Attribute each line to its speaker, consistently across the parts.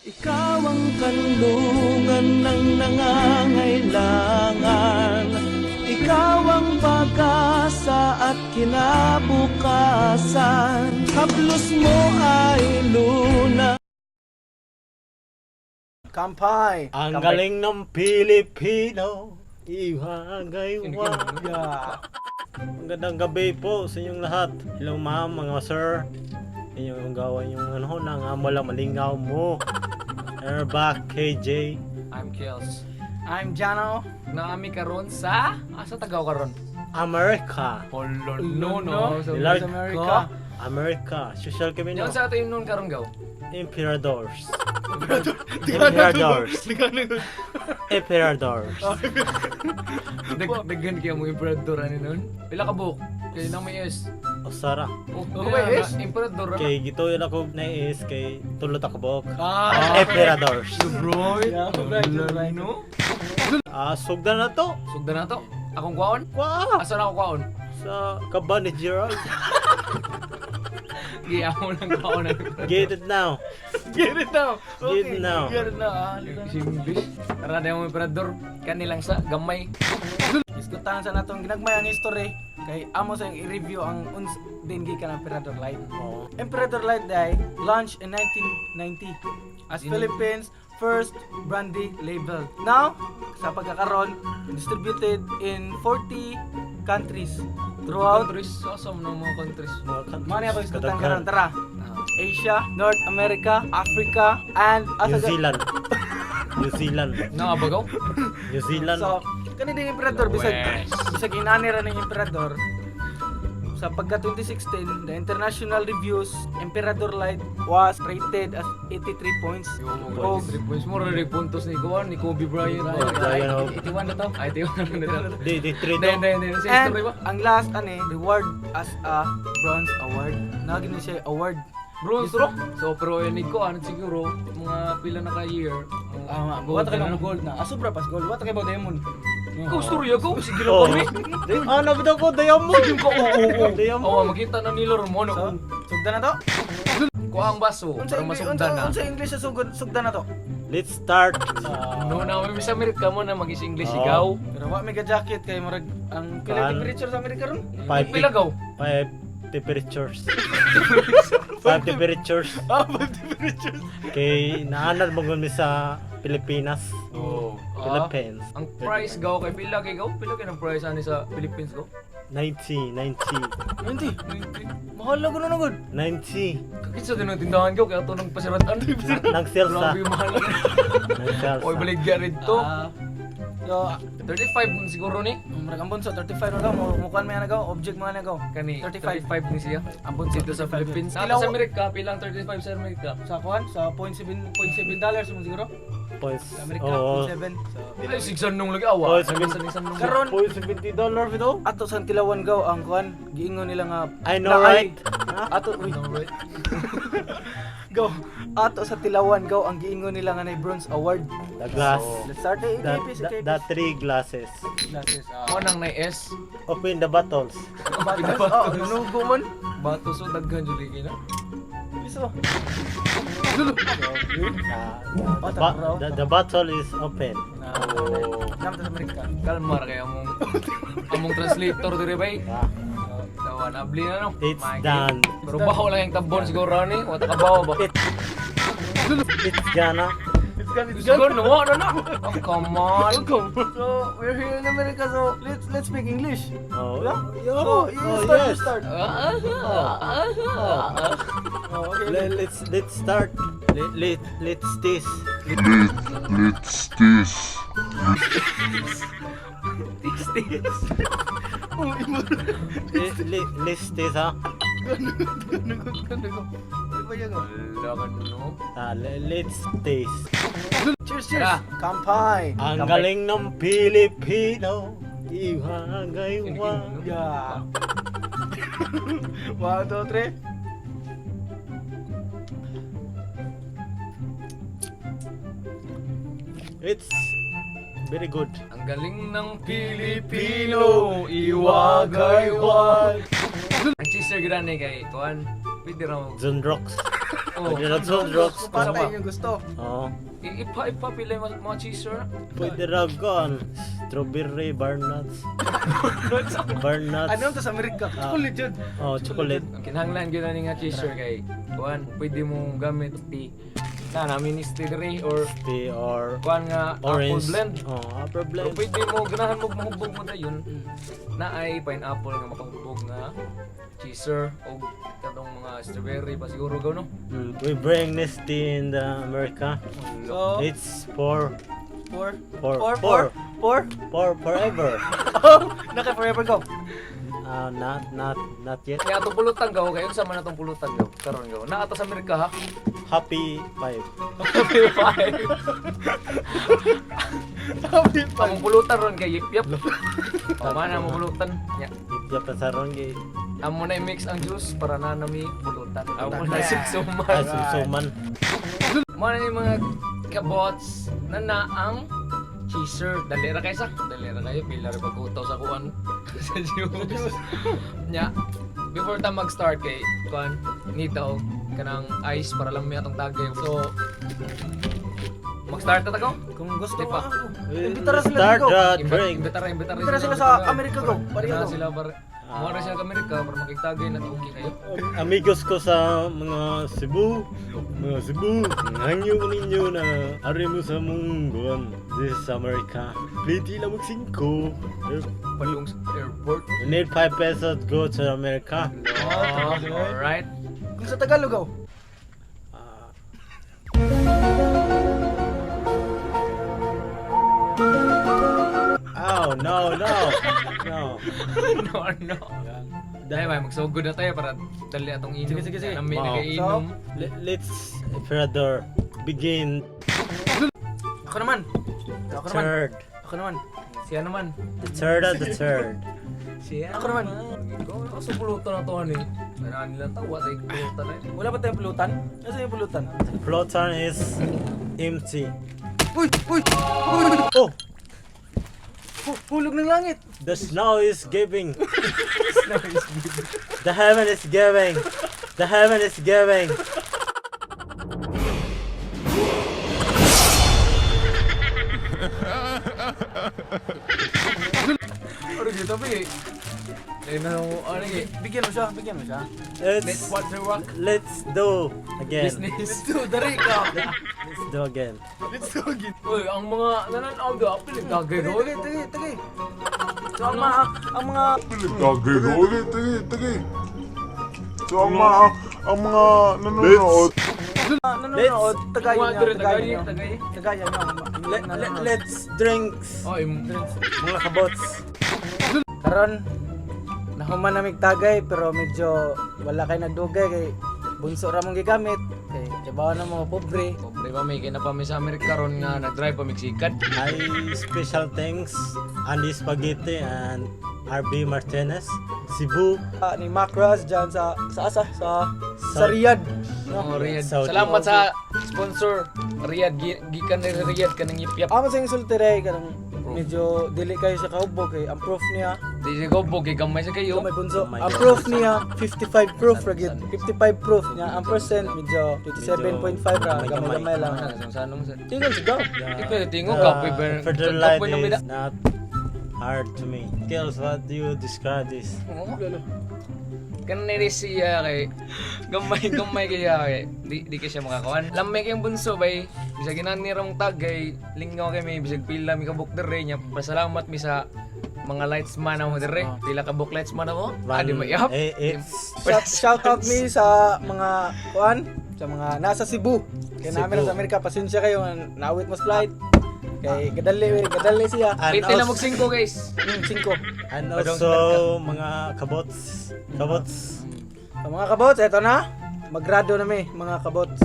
Speaker 1: Ikaw ang kanlungan ng nangangailangan. Ikaw ang pag-asa at kinabukasan. Haplos mo ay luna.
Speaker 2: Kampay!
Speaker 3: Ang galing ng Pilipino, iwagaywa.
Speaker 2: Yeah.
Speaker 3: Magandang gabi po sa inyong lahat. Hello ma'am, mga sir. Inyong gawa yung ano, nang wala malingaw mo. We're back, KJ.
Speaker 4: I'm Kels.
Speaker 2: I'm Jano.
Speaker 4: Naami karon sa asa tagaw karon?
Speaker 3: America.
Speaker 4: Polo no no.
Speaker 2: Sa
Speaker 3: Nilarg-
Speaker 2: America.
Speaker 3: America. Social kami no.
Speaker 4: Yung sa ato yung noon karon gaw.
Speaker 3: Emperadors. Emperadors. Emperadors.
Speaker 4: Daghan kaya mo emperador ani noon. Pila ka buok? Kay nang may S.
Speaker 3: Osara.
Speaker 4: Oh,
Speaker 2: Oh, may S?
Speaker 4: Emperador ra.
Speaker 3: Kay gito yun ako nais kay tulot ako buok.
Speaker 2: Ah,
Speaker 3: Emperadors.
Speaker 4: Bro.
Speaker 2: Yeah, right.
Speaker 4: No.
Speaker 3: Ah, sugdan na to.
Speaker 4: Sugdan na to. Akong kwaon?
Speaker 3: Wow!
Speaker 4: Asa na ako kwaon?
Speaker 3: Sa kaba ni Gerald.
Speaker 4: Giamo lang kwaon ang emperador.
Speaker 3: Get it now.
Speaker 2: Get it now.
Speaker 3: Get it now.
Speaker 2: Get it now. Ah, halika na.
Speaker 4: English. Tara na yung emperador. Kanilang sa gamay.
Speaker 2: Diskutahan sa natong ginagmay ang history kay amo sa i-review ang uns din gikan ang Emperador Light.
Speaker 3: Oh.
Speaker 2: Emperador Light Day launched in 1990 as Philippines' first brandy label. Now, sa pagkakaron, distributed in 40 countries throughout.
Speaker 4: Countries. Asa mo na mga countries?
Speaker 3: Mga countries.
Speaker 2: Mao ni ako diskutahan
Speaker 3: Kadaghan.
Speaker 2: karon, tara.
Speaker 4: Ah.
Speaker 2: Asia, North America, Africa, and
Speaker 3: New Zealand. New Zealand.
Speaker 4: Nakabagaw?
Speaker 3: New Zealand.
Speaker 2: So, kani ding emperador bisag
Speaker 4: West.
Speaker 2: bisag inani ra ning emperador. Sa pagka 2016, the international reviews, Emperador Light was rated as 83 points.
Speaker 4: Yo, 3 points mo rin puntos ni Kuan, ni Kobe Bryant.
Speaker 3: Oh, Bryant, oh.
Speaker 4: 81 na to. Ay, 81 na to.
Speaker 3: Di, di, three
Speaker 4: Hindi,
Speaker 3: to.
Speaker 4: hindi, hindi. Sa
Speaker 2: And
Speaker 4: history ba?
Speaker 2: ang last ani reward as a bronze award. Nagin ni siya award.
Speaker 4: Bronze ro. So, pero yun ni Kuan, siguro, mga pila na ka year.
Speaker 2: Ah,
Speaker 4: gold
Speaker 2: what kay
Speaker 4: na, no?
Speaker 2: gold na. Ah, sobra pas gold. What kay ba diamond?
Speaker 4: Ikaw, storya ko. Sige lang
Speaker 3: Oh.
Speaker 4: kami.
Speaker 3: Ah, nabitaw ko, diamond.
Speaker 4: Oo.
Speaker 3: Diamond.
Speaker 4: Oo, makita na nila ro mo.
Speaker 2: So,
Speaker 4: No?
Speaker 2: sugdan na to.
Speaker 4: Kuha ang baso,
Speaker 2: Unsa
Speaker 4: para
Speaker 2: English,
Speaker 4: masugdan
Speaker 2: unsa,
Speaker 4: na.
Speaker 2: unsa English sa sugod, sugdan na to?
Speaker 3: Let's start.
Speaker 4: No, na, may sa Amerika mo na mag-English
Speaker 3: Oo.
Speaker 4: ikaw.
Speaker 2: Pero wa may ga jacket kay murag ang pila
Speaker 3: Kan.
Speaker 2: temperature sa Amerika ron?
Speaker 3: Five
Speaker 4: Pila gaw?
Speaker 3: Five temperatures. Five temperatures.
Speaker 2: Ah, five temperatures.
Speaker 3: Kay naanad mo gumi sa Pilipinas.
Speaker 4: Oo.
Speaker 3: Philippines.
Speaker 4: Ang price gaw kay pila kay gaw? Pila kay ng price ani sa Philippines gaw?
Speaker 3: 90, 90,
Speaker 2: Hindi. Mahal na gud na gud.
Speaker 3: 90.
Speaker 4: Kakitsa din ang tindahan gaw kaya ito nang pasiratan.
Speaker 3: Nag-sales sa.
Speaker 4: Grabe mahal.
Speaker 3: Nag-sales
Speaker 4: Oy,
Speaker 3: sa.
Speaker 4: baligya rito.
Speaker 2: Ah, so,
Speaker 4: 35 mun siguro ni.
Speaker 2: murag ang bunso 35 na gaw, mukuan may na gaw, object mo na gaw.
Speaker 4: Kani
Speaker 2: 35.
Speaker 4: 35 ni siya.
Speaker 2: Ang bunso
Speaker 4: Dito sa Philippines. Ah,
Speaker 2: Kilaw-
Speaker 4: sa Amerika, pilang 35 sa Amerika?
Speaker 2: Sa kuan sa 0.7 $0.7 mo siguro.
Speaker 3: Points.
Speaker 2: Sa Amerika
Speaker 3: Oo.
Speaker 2: 0.7. So,
Speaker 4: Ay, sigsan nung lagi awa.
Speaker 3: Oh,
Speaker 4: Sigsan nung.
Speaker 2: Karon
Speaker 3: Point $70 bitaw?
Speaker 2: ato sa Tilawan gaw ang kuan giingon nila nga
Speaker 3: I know,
Speaker 2: naay.
Speaker 3: right?
Speaker 2: Ato uy, go. Ato sa Tilawan gaw ang giingon nila nga nay bronze award.
Speaker 3: The glass.
Speaker 2: Let's start eh,
Speaker 3: The,
Speaker 2: ikipis,
Speaker 3: the,
Speaker 2: ikipis.
Speaker 3: the three glasses.
Speaker 2: Glasses. Ah.
Speaker 4: Mo nang nay S.
Speaker 3: Open the bottles.
Speaker 2: Batos. Oh, nugo man.
Speaker 4: Bato so daghan jud lagi na.
Speaker 2: Piso.
Speaker 3: The, the bottle is open.
Speaker 2: Na.
Speaker 4: Oh.
Speaker 2: Namta sa Amerika.
Speaker 4: Kalma ra kay among among translator diri bay.
Speaker 3: Ah,
Speaker 4: Tawa na abli na no.
Speaker 3: It's
Speaker 4: May-
Speaker 3: done.
Speaker 4: Pero baho lang yung tabon siguro ni, wala ka baho ba?
Speaker 3: It's gonna.
Speaker 2: It's gone, it's
Speaker 4: Siguro no, no, no. Oh, come on.
Speaker 2: So, we're here in America, so let's speak English.
Speaker 3: Oh,
Speaker 2: Yeah?
Speaker 3: yo,
Speaker 2: So, you
Speaker 3: oh,
Speaker 2: start, you
Speaker 3: yes.
Speaker 2: start. Oh, okay.
Speaker 3: Let's start. Let's this.
Speaker 5: Let's this.
Speaker 4: Tis tis.
Speaker 3: Let's this, ha?
Speaker 4: Wala ka no.
Speaker 3: Ah, let's this.
Speaker 2: Cheers, cheers.
Speaker 4: Tara.
Speaker 2: Kampai.
Speaker 3: Ang galing ng Pilipino. Iwagaywa.
Speaker 2: Yeah. One, two, three.
Speaker 3: It's very good.
Speaker 4: Ang galing ng Pilipino, iwagaywag. Ang cheeser gani kay kuan. Pwede ra mo
Speaker 3: Zonrox.
Speaker 4: Oh.
Speaker 3: Pwede ra soft drugs.
Speaker 2: Kung patay
Speaker 4: Sama.
Speaker 2: yung gusto.
Speaker 3: Oo.
Speaker 4: Ipa pila yung mga cheeser.
Speaker 3: Pwede ra kuan. Strawberry, bar nuts. Bar nuts.
Speaker 2: Ano to sa Amerika? Chocolate jud.
Speaker 3: Oh, chocolate.
Speaker 4: Ang kinahanglan gyud ani nga cheeser kay kuan pwede mo gamit tea. Na namin ni diri or
Speaker 3: Tea or
Speaker 4: kuan nga apple
Speaker 3: orange.
Speaker 4: blend.
Speaker 3: Oh, apple
Speaker 4: Pero
Speaker 3: blend.
Speaker 4: pwede mo ganahan mo mahubog mo dayon na ay pineapple nga makahubog nga cheeser o katong mga strawberry pa siguro gaw no.
Speaker 3: We bring this tea in the America.
Speaker 2: So,
Speaker 3: It's for
Speaker 2: four,
Speaker 3: For-
Speaker 2: four,
Speaker 3: four.
Speaker 2: four, four.
Speaker 3: for forever.
Speaker 2: Oh, naka forever go.
Speaker 3: Not yet.
Speaker 4: Kaya atong pulutan gaw kayo unsa man atong pulutan gaw karon gaw. Naa ta sa Amerika ha.
Speaker 3: Happy five.
Speaker 4: Happy five.
Speaker 2: Happy five.
Speaker 4: Among pulutan ron kay yip yap. O man among pulutan. Nya.
Speaker 3: Yip yap sa ron gay.
Speaker 4: Amo na i-mix ang juice para na nami pulutan. Amo na
Speaker 3: Ah,
Speaker 4: sumsuman.
Speaker 3: sumsuman.
Speaker 4: Mo na ni mga kabots na naang cheeser. Dali ra kay sa. Dali ra kayo pila ra pagkutaw sa kuan sa juice. Nya. Before ta mag-start kay kuan nita og kanang ice para lang may atong tagay. So mag-start na ta ko.
Speaker 2: Kung gusto
Speaker 4: Di
Speaker 2: mo,
Speaker 4: pa.
Speaker 2: imbitara sila
Speaker 3: Start
Speaker 2: dito.
Speaker 3: the drink.
Speaker 4: Imbitara, imbitara
Speaker 2: Imbitara sila sa Amerika, go. Pareho,
Speaker 4: Para
Speaker 2: go.
Speaker 4: sila para Mura sila sa Amerika para makitagay na okay kayo.
Speaker 3: Amigos ko sa mga Cebu, mga Cebu, hangyo ko ninyo na ari mo sa mungguan. This is America. Pliti lang mag singko.
Speaker 4: Palung sa airport.
Speaker 3: You need 5 pesos to go to America.
Speaker 4: Oh, alright.
Speaker 2: Kung sa Tagalog go.
Speaker 3: Ah. Oh, no, no. No.
Speaker 4: No, no. Dahil may magsugod na tayo para dali atong inom.
Speaker 2: Sige, sige, sige.
Speaker 4: Nami na
Speaker 3: Wow.
Speaker 4: kay inom.
Speaker 3: Let's Fedor begin
Speaker 2: Ako naman.
Speaker 3: the
Speaker 2: Ako naman.
Speaker 3: third.
Speaker 2: Ako naman.
Speaker 4: Siya naman.
Speaker 3: The third of the third.
Speaker 4: Siya.
Speaker 2: Ako naman.
Speaker 4: Ikaw, asa pulutan na to ani. Kailangan nila tawa tayo pulutan na.
Speaker 2: Wala pa tayong pulutan? Nasaan yung pulutan?
Speaker 3: The plotter is empty.
Speaker 2: Uy! Uy! Uy!
Speaker 3: Oh,
Speaker 2: Hulog ng langit!
Speaker 3: the snow is giving. The heaven is giving. The heaven is giving.
Speaker 4: Ano dito tapi? Dahil na ano eh.
Speaker 2: Bigyan mo siya, bigyan mo siya.
Speaker 4: Let's
Speaker 3: Let's
Speaker 4: watch the rock.
Speaker 3: let's do again.
Speaker 4: Business.
Speaker 2: Do, dari ka!
Speaker 3: Let's do again.
Speaker 2: Let's do again.
Speaker 4: Uy, ang mga nananaw do, apil tagay
Speaker 2: Tagay,
Speaker 4: do.
Speaker 2: tagay, tagay, tagay. So ang mga,
Speaker 5: Tagay, tagay, tagay, tagay. So ang mga nanonood,
Speaker 2: nanonood, tagayan
Speaker 4: Mga
Speaker 2: niyo,
Speaker 4: dire,
Speaker 2: tagayan
Speaker 4: tagay,
Speaker 2: niyo.
Speaker 4: tagay.
Speaker 2: Tagayan niyo.
Speaker 3: Let's drink
Speaker 4: Oh, im
Speaker 3: mga kabots.
Speaker 2: Karon, nahuman na mig tagay pero medyo wala kay nagdugay kay bunso ra mong gigamit kay kibaw na mga pobre.
Speaker 4: Pobre pa may kina pa mi sa Amerika ron nga nag-drive pa mig sikat.
Speaker 3: I special thanks Andy Spaghetti and RB Martinez, Cebu,
Speaker 2: Ah, ni Mac Raz dyan sa asa sa sa Riyadh. No?
Speaker 4: Oh, Riyadh.
Speaker 3: Saudi.
Speaker 4: Salamat sa sponsor Riyadh gikan ni Riyadh kanang yip-yap.
Speaker 2: Amo sa insulti ray kanang medyo dili kayo sa kahubog kay ang proof niya
Speaker 4: Di siya gobog kay gamay sa kayo.
Speaker 2: may bunso.
Speaker 3: Oh my
Speaker 2: Ang
Speaker 3: God.
Speaker 2: proof niya 55 proof ra gyud. 55 proof niya ang percent medyo 27.5 ra
Speaker 3: Medyo
Speaker 2: gamay-gamay lang.
Speaker 4: Ano sa sanong sa.
Speaker 2: Tingnan sigaw.
Speaker 4: Ikaw tingo kapoy ba?
Speaker 3: Further light
Speaker 4: Kapoy na
Speaker 3: is not hard to me. Kills, what do you describe this?
Speaker 4: Kanang siya kay gamay gamay kaya kay di kay siya makakuan. Lamay kayong bunso bay bisag ginani ra mong tagay lingaw kay may bisag pila mi kabuk dire nya pasalamat mi sa mga lights man amo dire. Pila ka book lights man amo? Ah, di mayap.
Speaker 3: Eh, it's
Speaker 2: Shout out mi sa mga kuan, sa mga nasa Cebu. Kay namin
Speaker 3: Cebu.
Speaker 2: sa Amerika, pasensya kayo nawit mas flight. Kay gadali gadali siya.
Speaker 3: and
Speaker 4: Piti na
Speaker 3: also,
Speaker 4: mag 5 guys.
Speaker 2: 5.
Speaker 3: and also mga kabots, kabots.
Speaker 2: So, mga kabots, eto na. Maggrado na mi, mga kabots.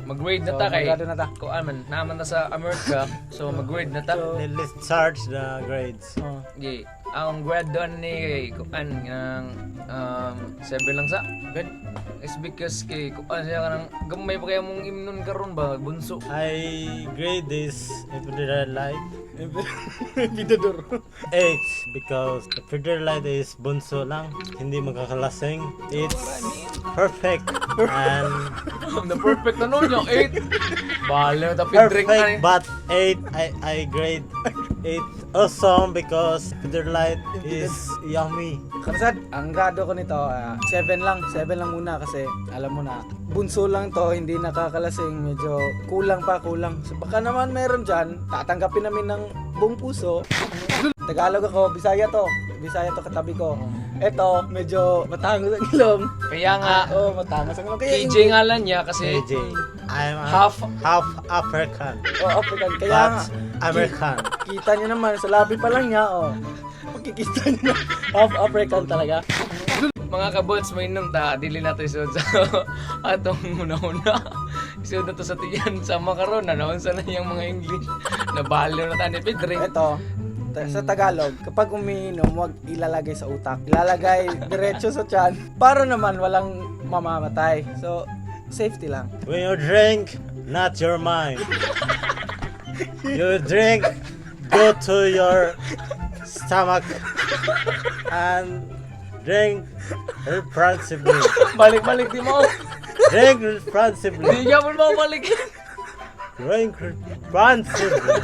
Speaker 4: Mag-grade na
Speaker 2: So,
Speaker 4: ta kay
Speaker 2: maggrado na ta.
Speaker 4: Kuan man, naman na sa Amerika. So mag-grade na ta.
Speaker 2: So,
Speaker 3: Let's charge the grades.
Speaker 2: oh.
Speaker 4: Gi. Ang grade doon ni kuan ng 7 lang sa.
Speaker 2: Good.
Speaker 4: It's because kay kuan siya kanang gamay pa kaya mong imnon karon ba bunso.
Speaker 3: I grade this Everyday Light
Speaker 2: Bidador.
Speaker 3: 8 because the Everyday Light is bunso lang, hindi magkakalasing. It's perfect and
Speaker 4: The perfect ano niya 8. Bale tapi drink na ni.
Speaker 3: perfect but 8 I grade 8 awesome because Everyday Light is yummy.
Speaker 2: Karsad, ang grado ko nito, 7 lang. 7 lang muna kasi alam mo na, bunso lang to, hindi nakakalasing, medyo kulang pa, kulang. So baka naman meron dyan, tatanggapin namin ng buong puso. Tagalog ako, Bisaya to. Bisaya to katabi ko. Ito, medyo matangos ang ilong.
Speaker 4: Kaya nga
Speaker 2: Oo, oh, matangos ang ilong. Kaya
Speaker 4: KJ ngalan niya kasi
Speaker 3: KJ, I'm a
Speaker 4: Half-
Speaker 3: half African
Speaker 2: Oh, African. Kaya nga,
Speaker 3: but American.
Speaker 2: kita niyo naman, sa labi pa lang niya, oh. Makikita niyo na, half African talaga.
Speaker 4: Mga kabots, may inom ta, dili nato isod sa atong una-una. Isod na to sa tiyan sa makaron na naunsa na iyang mga English. Nabalo na tani drink.
Speaker 2: Ito, sa Tagalog, kapag umiinom, huwag ilalagay sa utak. Ilalagay diretso sa tiyan para naman walang mamamatay. So, safety lang.
Speaker 3: When you drink, not your mind. You drink, go to your stomach and drink responsibly.
Speaker 4: Balik-balik di mo.
Speaker 3: Drink responsibly.
Speaker 4: Di ka mo balik.
Speaker 3: Drink responsibly.